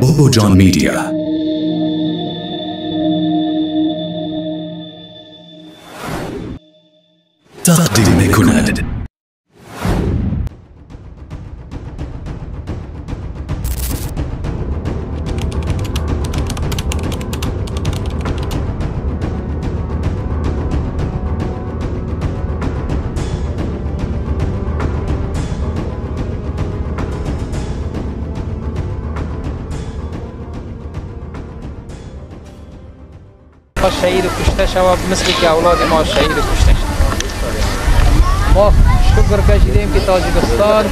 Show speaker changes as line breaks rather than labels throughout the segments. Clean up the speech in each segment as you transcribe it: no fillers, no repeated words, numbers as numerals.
Bobojon Media. تقدیم میکند.
شهید کشته شود مثل که اولاد ما شهید کشته شد. ما شکر کشیدیم که تاجیکستان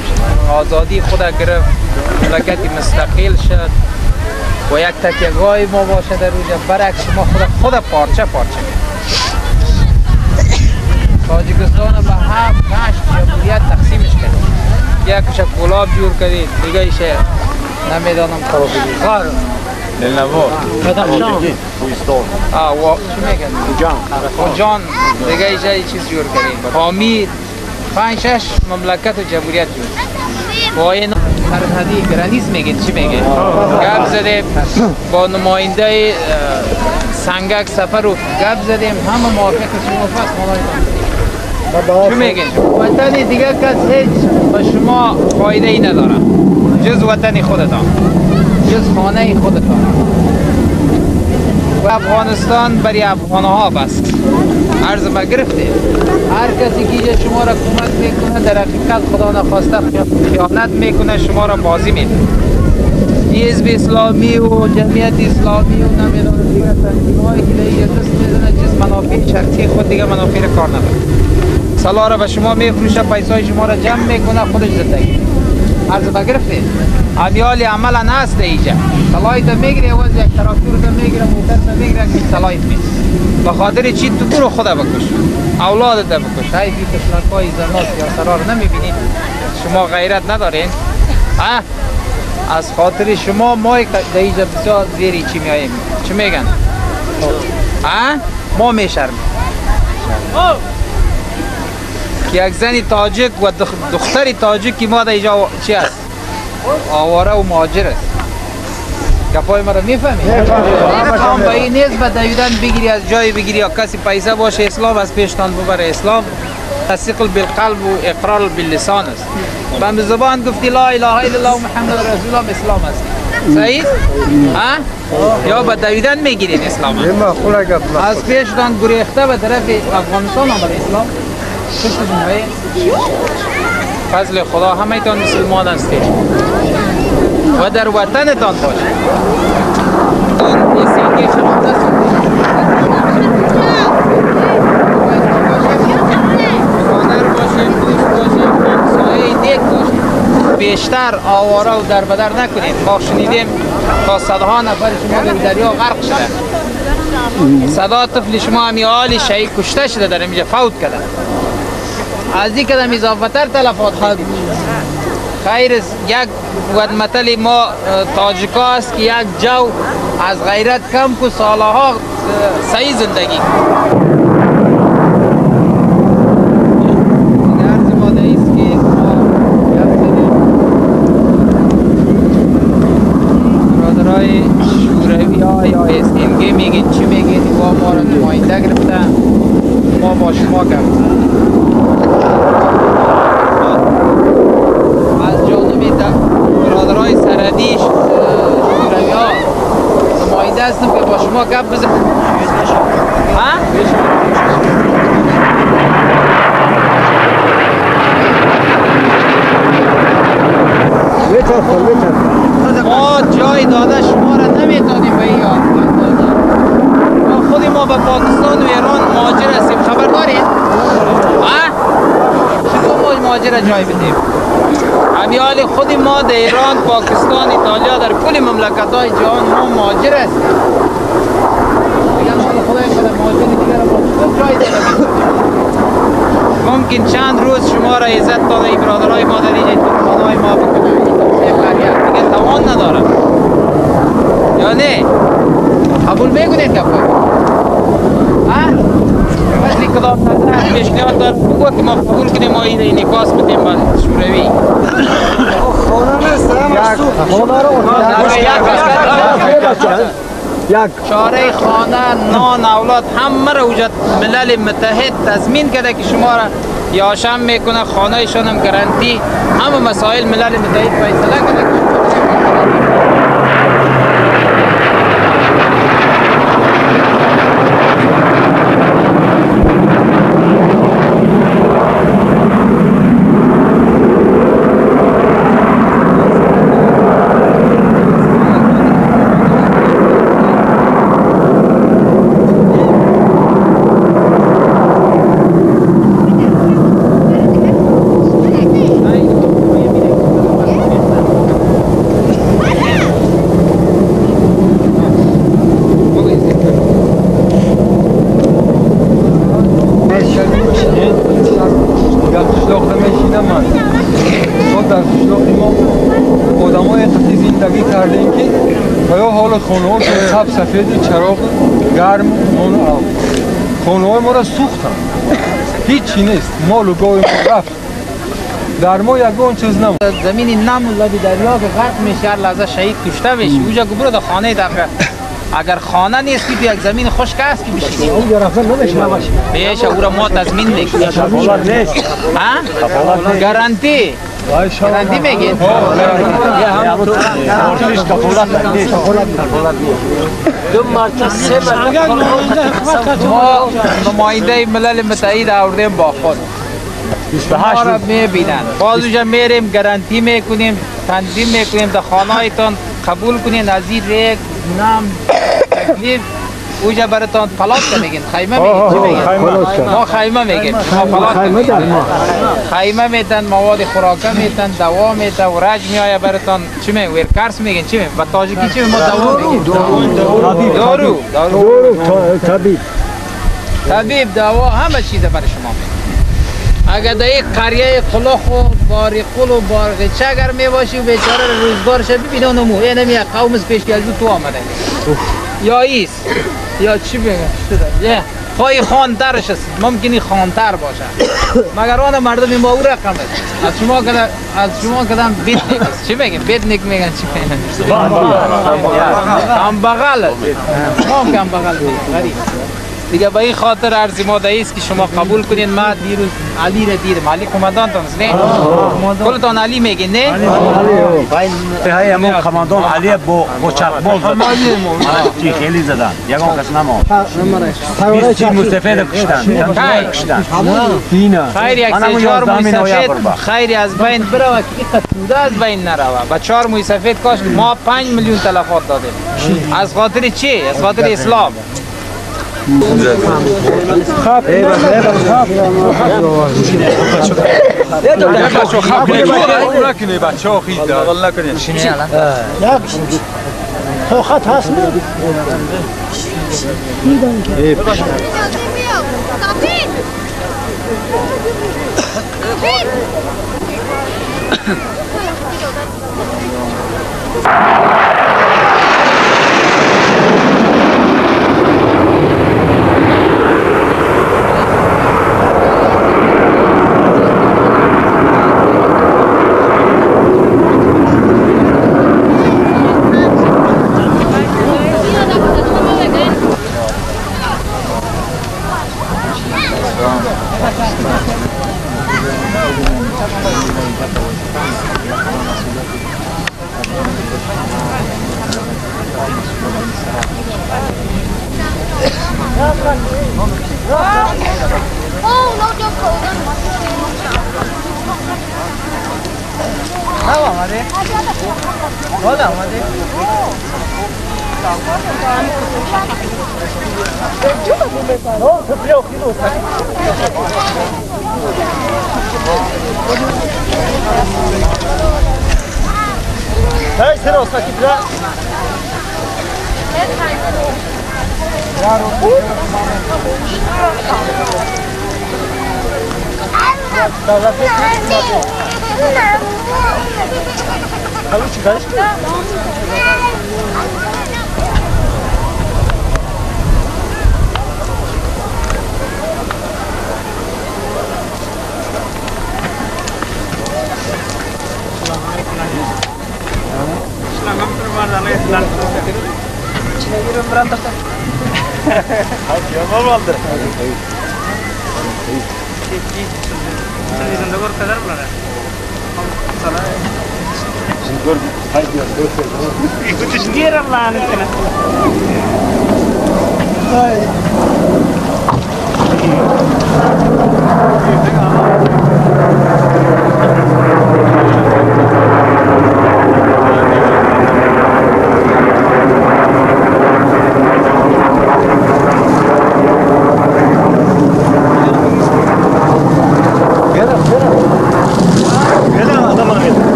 آزادی خود گرفت، مملکت مستقل شد و یک تکیه‌گاه ما باشه در روز. برعکس ما خود پارچه پارچه کرد. تاجیکستان به 7-8 جمهوریت تقسیمش کرد. یکش کولاب جور کردید، دیگه ایش نمیدانم کار.
بدخشان
چی میگن؟ خوجان دیگه ایجا چیز جور کردیم. پامیر 5-6 مملکت و جمهوریت جور. با این سرحدی گرانیز میگن چی میگن؟ گپ زدیم با نماینده سنگک سفر رو گپ زدیم، همه موافق شما فقط چی میگن؟ وطن دیگه کس هیچ به شما فایده ای نداره جز وطن خودتان، جز خانه خودتان. و افغانستان برای افغان ها بس عرض ما گرفته. هر کسی که شما را کمک میکنه در حقیقت خدا نخواسته خیانت میکنه، شما را بازی میده. حزب اسلامی و جمعیت اسلامی و نمیدونم دیگه تنظیم‌هایی که دیگه دست میزنه جز منافع شخصی خود دیگه منافع کار نداره. سلا را به شما میفروشه، پیسای شما را جمع میکنه، خودش زندگی. عرض ما گرفته. امیال عملا هست اینجا. سلایت میگیره، واز یک تراکتور تا میگیره، موتر تا میگیره که سلایت نیست. به خاطر چی تو برو خدا بکش، اولادت بکش. هی بی طفلکای زنات یا سرار نمیبینید. شما غیرت ندارین؟ ها؟ از خاطر شما ما در اینجا بسیار زیری چی میاییم؟ چی میگن؟ ها؟ ما میشرم. که یک زن تاجیک و دختر تاجیکی ما در اینجا چی است؟ آواره و مهاجر است. گپای ما رو میفهمی؟ اسلام به این نیست به دویدن بگیری، از جای بگیری یا کسی پیسه باشه اسلام از پیشتان ببره. اسلام تصدیق بالقلب و اقرار باللسان است. به زبان گفتی لا اله الا الله محمد رسول الله اسلام است. صحیح؟ ها؟ یا به دویدن میگیرین اسلام؟ از پیشتان گریخته به طرف افغانستان آمده اسلام. فضل خدا همه تان مسلمان هستید و در وطنتان باشید. بیشتر آواره و در بدر نکنید. ما شنیدیم تا صدها نفر شما در دریا غرق شده، صدا طفل شما همی حالی شهید کشته شده در اینجا فوت کرده. از این کدام اضافه تر تلفات خواهد. خیر یک متل ما تاجیکا است که یک جو از غیرت کم کو سالها صحیح زندگی. عرض ما است که ما برادرای شوروی ها یا SNG میگین چی میگین با ما را نماینده گرفته، ما با شما گفت. از جانب برادرای سرحدی شوروی ها نماینده هستم که با شما گپ بزنم. ها؟ ما جای داده شما را نمیتونیم به این اندازه. ما خود ما به پاکستان و ایران مهاجر هستیم، خبر دارید؟ ها؟ چطور ما مهاجر جای بدیم؟ امیال خود ما در ایران، پاکستان، ایتالیا، در کل مملکت های جهان ما مهاجر هستیم. دیگه مال خدای خدا مهاجر دیگر را ما چطور جای داده میتونیم؟ ممکن چند روز شما را عزت داده ای برادرای ما در اینجا های ما بکنه. دیگه توان ندارم یا نه؟ قبول میکنید گپا؟ ها؟ کسی کدام نظر پیشنهاد دارد بگو که ما قبول کنیم، ما این انعکاس بدیم به شوروی.
خانه نیست. یک
چاره خانه، نان، اولاد همه را وجود ملل متحد تضمین کرده که شما را یاشم میکنه، خانه شان هم گارانتی، همه مسائل ملل متحد فیصله کرده که شما.
سفید چراغ گرم نون آب خانه‌های ما را سوختن، هیچی نیست، مال و گاو ما رفت، در ما یگان چیز نموند.
زمین نم و لبی دریا که غرق میشه، هر لحظه شهید کشته میشه. اونجا گبرو در خانه دفعه اگر خانه نیست که یک زمین خشک است که بشینی
اونجا رفتن نمیشه،
میشه او را ما تضمین میکنیم. ها گارانتی گارانتی میگین؟ ما نماینده ملل متحد آوردیم با خود، ما را میبینن، باز اونجا میریم گارانتی میکنیم، تنظیم میکنیم، در خانه هایتان قبول کنین، از این ریگ نم تکلیف اوجا براتان پلات میگین، خیمه میگین، چی میگین؟ ما خیمه میگیم، ما پلات میگیم. خیمه میتن، مواد خوراکه میتن، دوا میتن، و رج میآید براتان، چی میگین؟ ورکرس میگین، چی میگین؟ با تاجیکی چی میگین؟ ما دوا میگیم. دارو، دارو،
طبیب،
طبیب، دوا، همه چیز برای شما میگه. اگر در یک قریه قلخ و باریقل و بارغچه اگر میباشی و بیچاره روزگارش ببینه اونمو اینم یک قوم از پیش از تو آمده یا ایست یا چی بگم شده خواهی خانترش است، ممکنی خانتر باشه، مگر آن مردم ما او رقم است. از شما کدام، از شما کدام بیتنیک است، چی میگن؟ بیتنیک میگن، چی میگن؟ کمبغل است، ما هم کمبغل میگن، غریب. دیگه به این خاطر عرض ما است که شما قبول کنین. ما دیروز علی را دیدم، علی کماندان تان است نه؟ کلتان علی میگین نه؟
های همون کماندان علی با چرخبال زدن، خیلی زدن، یگان کس نماند. 20 مستفید کشتن، کشتن.
خیر یک سه چهار موی سفید خیر از بین بروه که اینقدر توده از بین نروه. با 4 موی سفید کاش ما 5 میلیون تلفات دادیم. از خاطر چی؟ از خاطر اسلام.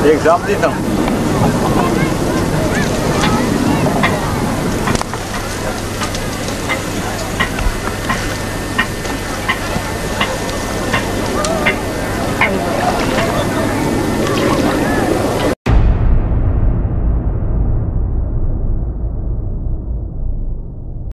Exam дидам.